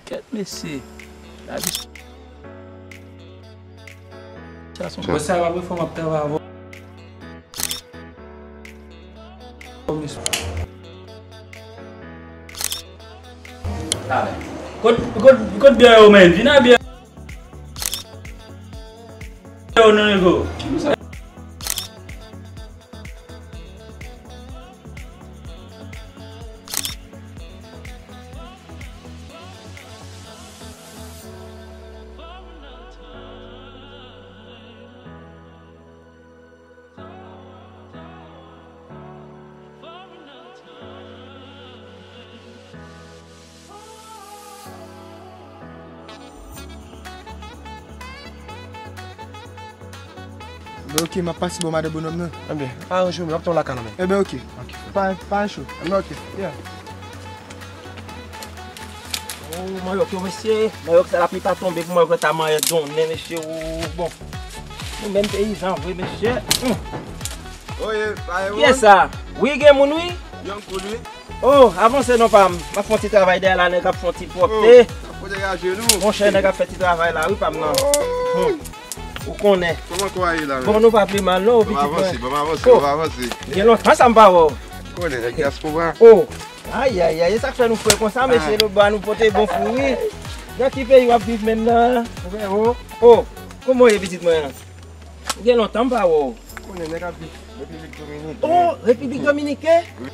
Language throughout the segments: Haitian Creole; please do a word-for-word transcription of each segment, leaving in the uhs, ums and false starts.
Kèt mesye. Lavi sa son. Bon, sa va pou fò m ap travay avè w, mesye. Talè. Kot, kot, kot byè yo, men? Vin a byè yo, non, nego. Ebyen, oke, m ap pase bò madan Bonòm nan. Ebyen, aranje w, men w ap tann lakay la, men. Ebyen, oke. Oke. Pa, pa cho. Ebyen, oke. Yeah. Oh, manyòk yo, mesye. Manyòk sa, lapli pa tonbe pou manyòk yo ta manyèt donnen, mesye. Oh, bon. Nou menm peyizan vre, mesye. Hmm. Oye, pa e Kiyès sa? Wi, gen moun, wi. Young Cool, wi. Oh, avanse non, pa m. M ap fè yon ti travay dèyè la, nèg ap fè yon ti pwòpte. Oh, ap pwoteje nou. Monchè, nèg ap fè ti travay la, wi, pa m nan. Oh. Hmm. Ou konnen. Kòman kò a ye la, men? Bon, nou pa pi mal, non, pitit mwen. Bon, avanse, bon, avanse, bon, avanse. Gen lontan sa m pa wè w. Konnen, nèg dyaspora. Oh. Ayayay, e sa k fè nou fre konsa, mesye, lòt bò a nou pote bon fri, wi. Nan ki peyi w ap viv menm nan? Freo. Oh, kòman w ye, pitit mwen an? Gen lontan m pa wè w. Konnen nèg ap viv Repiblik Dominiken. Oh, Repiblik Dominiken? Wi.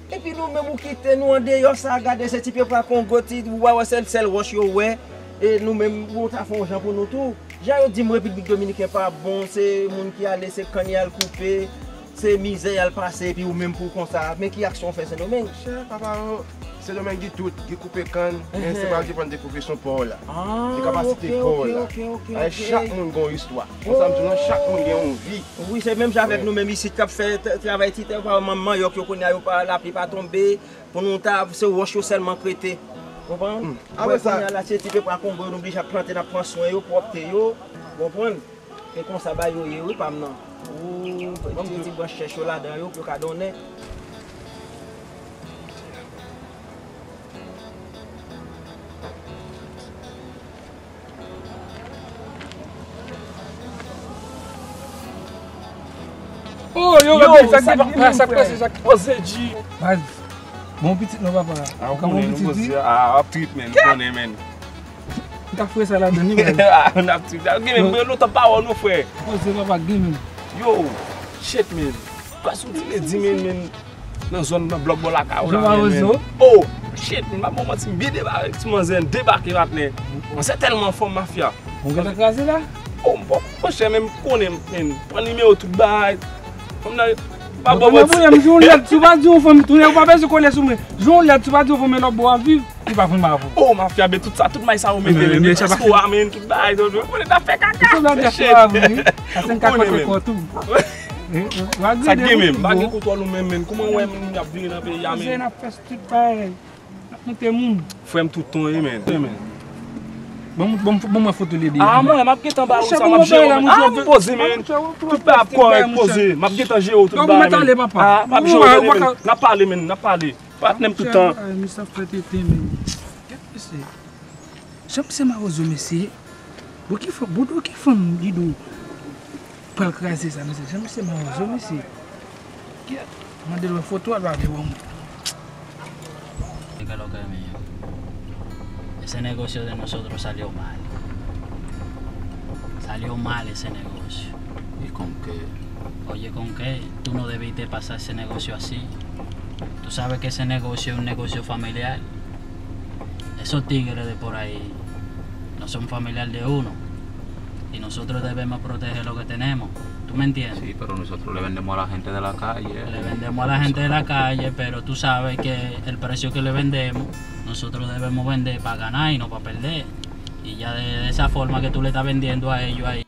Epi nou menm ou kite nou andeyò sa, gade se ti pepra Kongo, ti, ou pa wè sèl, sèl wòch yo wè. E nou menm, ou ta fè yon jan pou nou tou. Jan yo di m Repiblik Dominiken pa bon, se moun ki ale, se kann y al koupe, se mizè y al pase, epi ou menm pou w konsa. Men ki aksyon w fè Sendomeng? Monchè, papa, oh, Sendomeng gen tout, gen koupe kann, men se pa depann de pwofesyon pa w la. Ah, de kapasite pa w la. Ok, ok, ok, ok. Chak moun gen yon istwa. Konsa m di w, chak moun gen yon vi. Wi, se menm jan avèk nou menm isit k ap fè t-, travay ti tè, pa manman yo, yo kounye a yo pa, lapli pa tonbe, pou nou ta, se wòch yo sèlman k rete. Konprann? Hmm. Apre sa, kounye a la, se ti pepra Kongo yo, nou blije ap plante, n ap pran swen yo, pwòpte yo. Konprann? E konsa bagay yo ye, wi, pa m nan. Ou tire ti branch chèch yo ladan yo pou yo ka donnen. Oh, yo, yo, sa k pase, sa k pase, G. Baz, bon pitit non, papa. Ah, ou konnen, nou poze, ah, ap trip, men, nou konnen, men. M ta fouye sa ladan li, baz. Ah, n ap trip. Gen menm, mwen lontan pa wè w non, frè. Poze, papa, gen menm. Yo, shit, men. Pas ou ti le di, men, men. Nan zòn, nan blòk bò lakay ou la, men, men. Oh, shit, men, m pa ba w manti, m byen debake ti manzè, debake patnè. Manzè tèlman fò, mafya. Ou gentan kraze la? Oh, m poko, monchè, men m konnen, men, pran nimewo tout bagay. Kòm nan, pa bon, bon, bon, bon, m jwenn lèd, si w pa di yon fanm, tounen, ou pa bezwen kole sou mwen. Jwenn lèd, si w pa di yon fanm, men lòt bò ap viv, li pa konn pa pou. Oh, mafya, men tout sa, tout may sa ou mete, men, men, men, paske w a, men, tout bagay, donk, ou konnen n ap fè kaka. Ou se blan dyaspora vre, wi. Paske n ka kote kò tou. Sa gen menm, pa gen kontwòl ou menm, men, kouman w wè moun y ap vini nan peyi a, men? N ap fè tout bagay. N ap monte moun. Frè m tout ton ye, men. Bon, bon, bon, mwen foto li byen. Ah, mwen, m ap gentan ba ou sa, m ap jere w, men. Ah, poze, men. Tout bagay ap kòrèk, poze. M ap gentan jere w tout bagay, men. Ah, m ap jere w, men. N ap pale, men, n ap pale. Patnè m tout tan. Ay, misye ap fè tete, men. Kèt mesye. Jan misye mawozo, mesye. Bon, ki fanm, bon, ki fanm li di w pral kraze sa, mesye? Jan misye mawozo, mesye. Mande l wè foto a, l pa vle wè mwen. ¿Qué es lo que es mío? Ese negocio de nosotros salió mal. Salió mal ese negocio. ¿Y con qué? Oye, ¿con qué? Tú no debiste pasar ese negocio así. Tú sabes que ese negocio es un negocio familiar. Esos tigres de por ahí no son familiar de uno. Y nosotros debemos proteger lo que tenemos. ¿Tú me entiendes? Sí, pero nosotros le vendemos a la gente de la calle. Le vendemos a la gente de la calle, pero tú sabes que el precio que le vendemos, nosotros debemos vender para ganar y no para perder. Y ya de, de esa forma que tú le estás vendiendo a ellos ahí.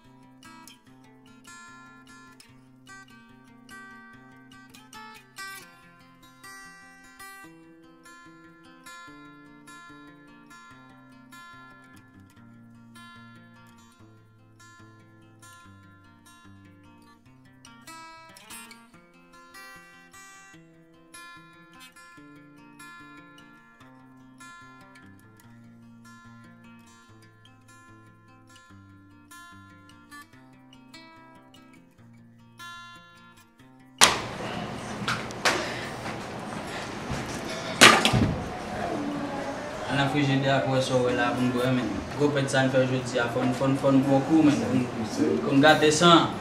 Nan frijidè a pou wè sa w wè la pou n bwè, men. Gwo pèd sa n fè jodi a, fò n, fò n, fò n pran kou, men. Pou n, pou n gate san.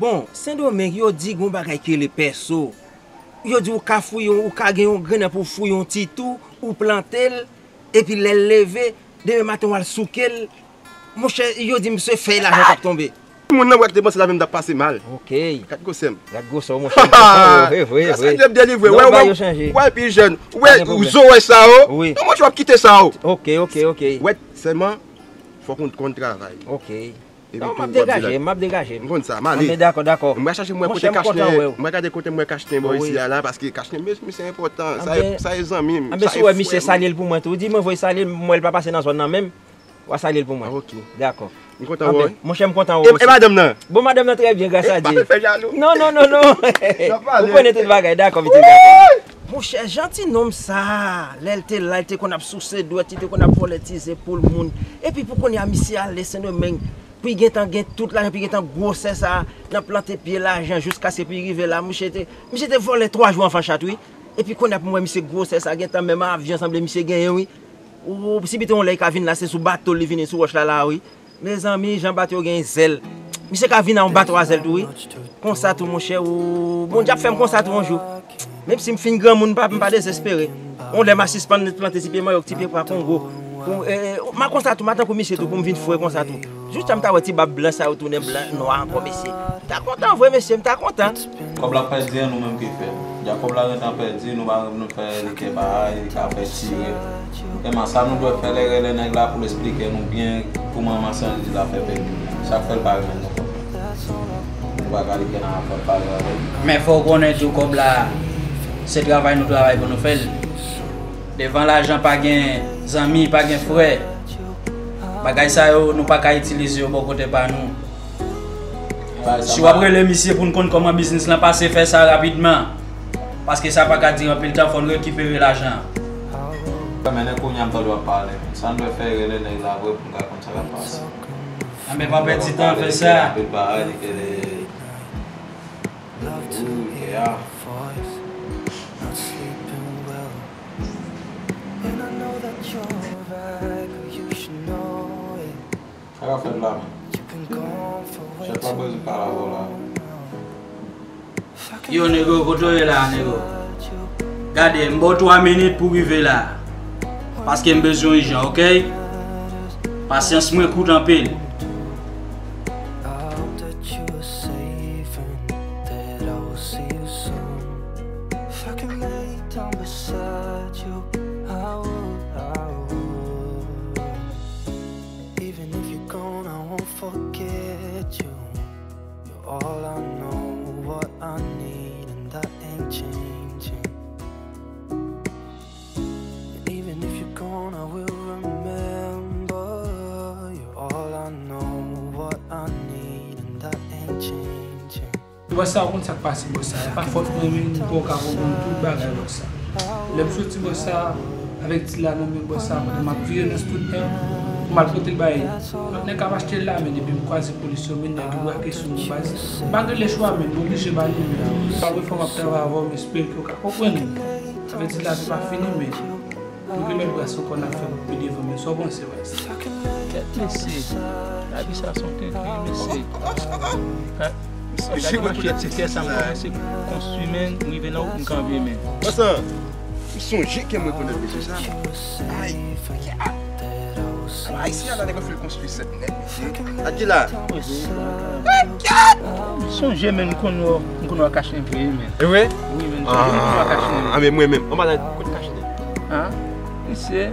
Bon, Sendomeng, yo di gon bagay ki rele pèso. Yo di ou ka fouye, ou ka gen yon grenn pou w fouye yon ti twou, ou plante l, epi lè l leve, demen maten w al souke l. Monchè, yo di m se fèy lajan k ap tonbe. Moun nan wè k te panse lavi m t ap pase mal. Ok. Gad gwosè m. Gad gwosè w, monchè. Vre, vre, vre. Sa se delivre. Wè, wè, wè, pi jèn. Wè, zo wè sa, o. Wi. Non, monchè, w ap kite sa, o. Ok, ok, ok. Wè, sèlman, fòk ou konn travay. Ok. Non, m ap degaje, m ap degaje. M konn sa, m ale. Anben, dakò, dakò. M pral chache m wè kote Kachnen, m pral gade kote m wè Kachnen bò isi a la, paske Kachnen, mesye, misye enpòtan. Sa e, sa e zanmi m. Anben, si w wè misye, salye l pou mwen tou. Di mwen voye salye l, m wè l pa pase nan zòn nan menm. W a salye l pou mwen. Ok. Dakò. M kontan wè w. Monchè, m kontan wè w osi. E madanm nan? Bon, madanm nan trè byen, gras a Dye. Pa fè jalou. Non, non, non, non. Ou konnen tout bagay, dakò, pitit. Monchè, jan ti nonm sa, lè l te la, l te konn ap souse dwèt, li te konn ap vòlè ti ze poul moun. Epi pou kounye a, misye ale Sendomeng, pou l gentan gen tout lajan, pou l gentan gwosè sa, nan plante pye lajan, jiskaske pou l rive la, misye te, misye te vòlè twa jou anvan chat, wi. Epi kounye a pou m wè misye gwosè sa, gentan menm avyon sanble misye genyen, wi. Ou, si pito yon lè li ka vin la, se sou bato li vini, sou wòch la, la, wi. Mezanmi, jan bato yo gen zèl. Misye ka vin a yon bato a zèl tou, wi. Konsa tou, monchè, ou, Bondye ap fè m konsa tou yon jou. Menm si m fin granmoun, m pa, m pa dezespere. Yon lè m a sispann plante ti pye manyòk, ti pye pwa Kongo. Pou, e, e, m a konsa tou, m a tankou misye tou, pou m vin fre konsa tou. Jis tan m ta wè ti bab blan sa yo tounen blan, nwa ankò, mesye. M ta kontan vre, mesye, m ta kontan. Kòb la pèdi an, nou menm ki fè. Dja kòb la gentan pèdi, nou pa, nou fè li kè bagay, li ka fè tire. Eman, sa nou dwe fè lè rele nèg la pou l esplike nou byen kouman masandiz la fè pèdi. Sa k fè l pa jwenn nou kòb la. Nou pa ka rete nan afè pale avè l. Men fò w konnen tou kòb la, se travay nou travay pou nou fè l. Devan lajan pa gen zanmi, pa gen frè. Bagay sa yo, nou pa ka itilize yo bò kote pa nou. Si w ap rele misye pou n konn kòman biznis lan pase, fè sa rapidman. Paske sa pa ka dire anpil tan, fò n rekipere lajan an. Mennen kounye a m tande w ap pale. Sa n dwe fè, rele nèg la vre pou n ka konn sa k ap pase. Anben pa pèdi tan, fè sa. Anpil bagay li kele. Wi, wi, kè a. Sa k ap fèt la menm? Chèf la bezwen pale avè w la. Yo, nego, kote w ye la, nego? Gade, m ba w twa minit pou w rive la. Paske m bezwen w ijan, oke? Pasyans mwen kout anpil. Even if you're gone, I won't forget you. You're all I know, what I need, and that ain't changing. And even if you're gone, I will remember. You're all I know, what I need, and that ain't changing. Bòs sa, ou konn sa k pase bòs sa. E pa fòt mwen menm, m poko ka konprann tout bagay bòs sa. Lè m soti bòs sa, avèk ti la nan men bòs sa, pandan m ap vire nan stout M, pou m al pote l bay lòt nèg k ap achte l la, men depi m kwaze polis yo, men nèg yo brake sou mwen baz. M pa gen lechwa, men m oblije ba li, men. Sa vre fò m ap travay avè w, m espere ke w ka konprann. Avèk ti la, se pa fini, men. Nou gen lòt bras ankò n ap fè pou pi devan, men sa w panse, baz? Kèt mesye, lavi sa se yon tenten, mesye. Gade mache ti kè sa, m kòmanse konstwi, men, m rive nan wout m kanpe, men. Konsa, m sonje ke mwen konnen mesye sa. Ay, ayisyen la, nèg yo fè l konstwi sèt nèt, mesye. Adila. M sonje, men, m konn wè, m konn wè Kachnen vre, men. E vre? Wi, men, m sonje, m konn wè Kachnen. A, men mwen menm. Anba la, kote Kachnen? An? Misye.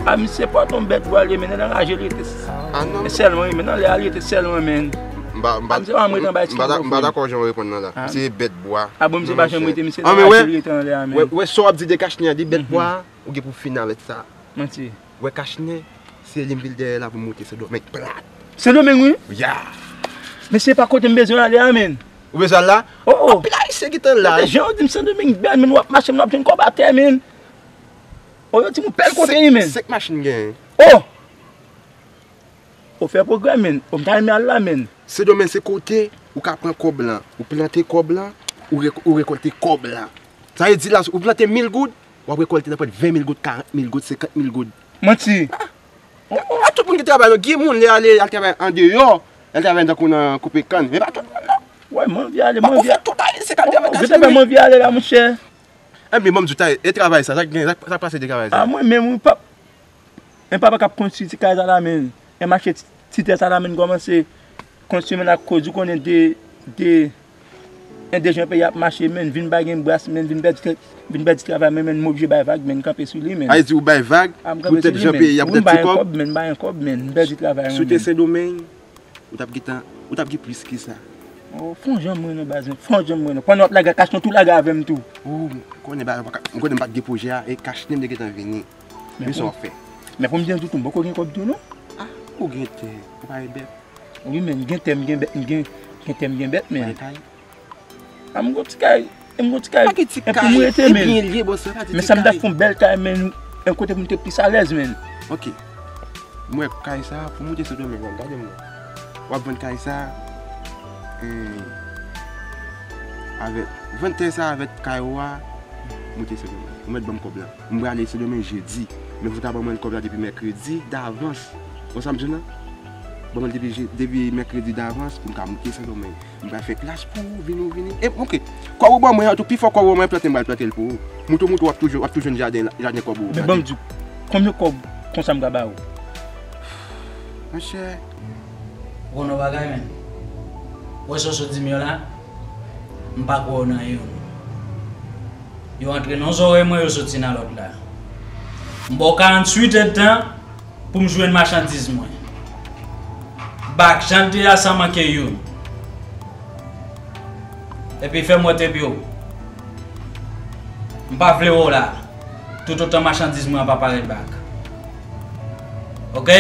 A, misye pa t yon bèt bwa li ye, men, nan raje li rete. A, non. Sèlman, men, nan lè a li rete sèlman, men. M pa, m pa, misye pa janm rete anba ti bwa. M pa dakò jan w reponn nan la. Misye bèt bwa. A, bon, misye pa janm rete, misye nan raje li rete anlè a, men. Wè, wè, sa w ap di de Kachnen an, de bèt bwa, ou gen pou fini avèk sa. Manti. Wè Kachnen, se li m vin dèyè la pou m moute Sendomeng plat. Sendomeng, wi? Ya. Men se pa kote m bezwen ale a, men. Ou bezwen al la? O, o. Anpil ayisyen gentan la. Gade jan yo di m Sendomeng bèl, men w ap mache, men w ap jwenn kòb atè, men. O, yo di m ou bèl kote, men. Senk machin genyen. O! Ou fè pwogrè, menn. Ou m ta renmen al la, menn. Sendomeng se kote ou ka pran kòb lan, ou plante kòb lan, ou rek- ou rekòlte kòb lan. Sa vle di la, ou plante mil goud, w ap rekòlte nan pòt ven mil goud, karant mil goud, senkant mil goud. Manti. Pa tout moun ki travay non. Gen moun lè ale al travay andeyò, al travay tankou nan koupe kann. Men pa tout moun non. Wè, mwen anvi ale, mwen anvi ale. Tout ayisyen k al travay Kazimik. Mwen anvi ale la, monchè. Ebyen, ban m di w, ta- e travay sa, sa k gen, sa k pase de travay sa? A, mwen menm, wi, pap. E papa k ap konstwi ti kay sa la, menn. E mache ti tè sa la, menn, kòmanse konstwi, menn, akoz ou konnen de, de, e de jan peyi ap mache, menn, vin pa gen bras, menn, vin pèdi, vin pèdi travay, menn, menn, m oblije bay vag, menn, kanpe sou li, menn. A, e di ou bay vag pou tèt jan peyi a, pou tèt ti kòb? Menn, m pa gen kòb, menn, m pa gen kòb, menn, m pèdi travay, menn. Si w te Sendomeng, ou t ap gentan, ou t ap gen plis ke sa. O, fè yon jan m rele w, baz, fè yon jan m rele w. Pandan w ap lage a, kach lan tou lage avè m tou. O, m konnen, m konnen m pa t gen pwojè a, e kach li m te gentan vini. Men sa w ap fè? Men pou m byen di w tou, m poko gen kòb tou non. A, ou gen tè, ou pa e bèt. Wi, men m gen tè, m gen bèt, m gen, gen tè, m gen bèt, men. Ou pa gen kay? A, m gon ti kay, m gon ti kay. Pa gen ti kay, e pou m rete, men. E byen l ye, bòs, pa di ti kay. Men sa m ta fè yon bèl kay, men, yon kote pou m te plis alèz, men. Ok. M wè kay sa, pou moute Sendomeng, gade m non. W ap vann kay sa, e, avèk, vann tè sa avèk kay ou a, moute Sendomeng. Ou mèt ban m kòb la. M prale Sendomeng jedi. Men fò w ta ban mwen kòb la depi mèkredi davans. Ou konn sa m di w lan? Ban mwen l depi je- depi mèkredi davans pou m ka moute Sendomeng. M pral fè klas pou ou, vini ou vini. E, oke. Kòb ou ban mwen an tou, pifò kòb ou ban mwen plante, m pral plante l pou ou. Moute ou moute, w ap toujou, w ap toujou jwenn jaden, jaden kòb ou. Men ban m di w, konbyen kòb konsa m ka ba ou? Monchè. Ou konn yon bagay, menn? Ou wè sa w sot di m yo la? M pa kwè w nan youn. Yo antre nan zòrèy mwen, yo soti nan lòt la. M ba w karanntuit èdtan pou m jwenn machandiz mwen. Bak jan l te a san manke youn. Epi fè m wè tepyo. M pa vle wè w la. Toutotan machandiz mwen an pa parèt bak. Oke?